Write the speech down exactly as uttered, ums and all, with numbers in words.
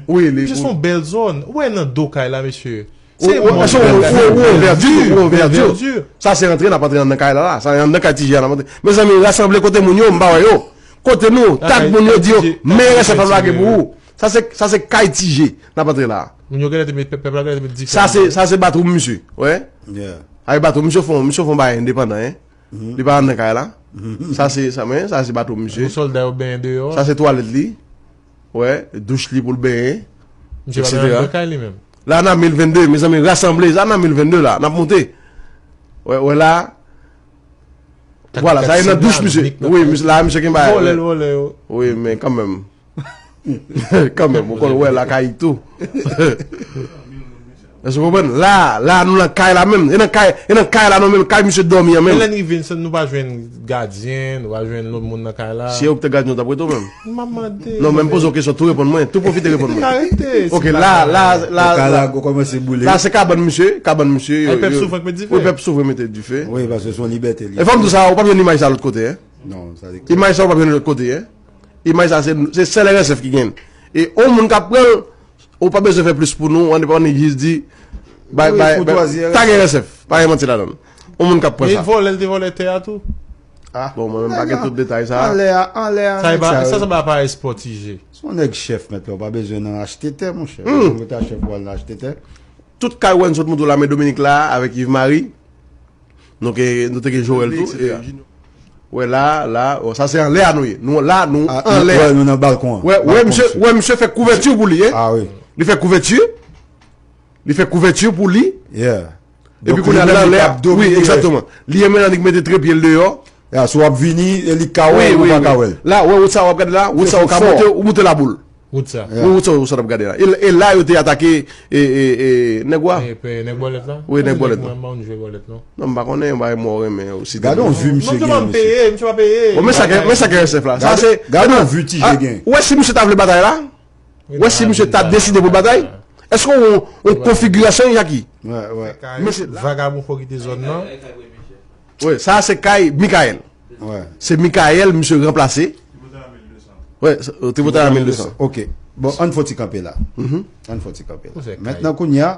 Wi, li. Jis yon bèl zòn. Ou wè nan do kay la, mesye. Se yon verdure. Sa se antre, n ap antre nan kay la, la. Sa nan kay Ti Jé a, n ap antre. Mezanmi, rasanble kote moun yo, m pa wè yo. Kote nou, tag moun yo, di yo, men resèt ap lage pou ou. Sa se, sa se kay Ti Jé, n ap antre la. Moun yo genlè te met, pèp la genlè te met dife. Sa se, sa se batwoum misye. Wè. Ay batwoum misye fon, misye fon bagay endepandan, en. Li pa anndan kay la. Sa se, sa, men, sa se batwoum misye. Pou sòlda yo benyen deyò. Sa se twalèt li. Wè, douch li pou l benyen, etsetera. Misye pa nan anndan kay li menm. La n a mil vennde, mezanmi, rasanble, sa n a mil vennde la, n ap monte. Wè, wè la. Vwala, sa e nan douch misye. Wi, misye, la misye gen bagay. Vòlè l vòlè yo. Wi, men kanmenm. Kanmenm, ou konn wè lakay tou. Èske w konprann? La, la, nou nan kay la menm. E nan kay, e nan kay la nou menm, kay misye dòmi an menm. Men lè n rive, nou pa jwenn gadyen, nou pa jwenn lòt moun nan kay la. Si e ou ki te gadyen, ou t ap rete ou menm? M ap mande. Non, men m poze w kesyon, tou reponn mwen, tou pwofite reponn mwen. Arete. Ok, la, la, la, la, la se kabann misye, kabann misye. Ay, pèp soufri k met dife. Wi, pèp soufri mete dife. Wi, paske se yon libète li. E fò m di w sa, ou p ap jwenn imaj sa lòt kote, en? Non, sa li. Imaj sa ou p ap jwenn lòt kote, en? Imaj sa, se, se sèl R S F ki genyen. E yon moun k ap pran l, ou pa bezwen fè plis pou nou, ann, ann jis di, bay, bay, bay, tag R S F, pa gen manti ladan l. Yon moun k ap pran sa. E vòlè, l te vòlè tè a tou. Bon, mwen menm pa gen tout detay sa. Anlè a, anlè a, sa e pa, sa, sa pa, pa espòtije. Se yon nèg chèf, mèt la, ou pa bezwen nan achte tè, monchè. Ou ta chèf pou al nan achte tè. Tout kay wè n sot montre w la, men Dominik la, avèk Yves Marie. Nou ke, nou te gen Joel tou. Wè la, la, oh, sa se anlè a nou ye. Nou la, nou anlè a. Wè, nou nan balkon an. Wè, wè, misye, wè, misye fè kouvèti pou li, en. Li fè kouvèti. Li fè kouvèti pou li. Epi kounye a, l anlè a. Wi, egzakteman. Li menm annik mete trepye l deyò. Ya, si w ap vini, e li ka wè, ou pa ka wè l. La, wè, wout sa w ap gade la, wout sa w ka monte, ou monte Laboul. Wout sa. Wi, wout sa, wout sa n ap gade la. E, e la yo te atake, e, e, e, nèg wa. E, pe, nèg bòlèt la? Wi, nèg bòlèt la. Mwen, mwen jwe bòlèt, non. Non, m pa konnen, m pa mwen renmen osi. Gade yon vi misye gen, misye. Misye pa peye, misye pa peye. Bon, men sa ke, men sa ke R S F la. Sa se, gade yon vi Ti Jé gen. Wè si misye ta vle batay la? Wè si misye ta deside pou batay? Èske yon, yon konfigirasyon, Jackie? Wè, wè. Mesye, vagabon fò kite zòn nan. Wi, sa se kay Michael. Wè. Se Michael, misye ranplase. Wè, Tripotay a mil de san. Ok. Bon, ann fè ti kanpe la. Ann fè ti kanpe la. Mentnan, kounye a,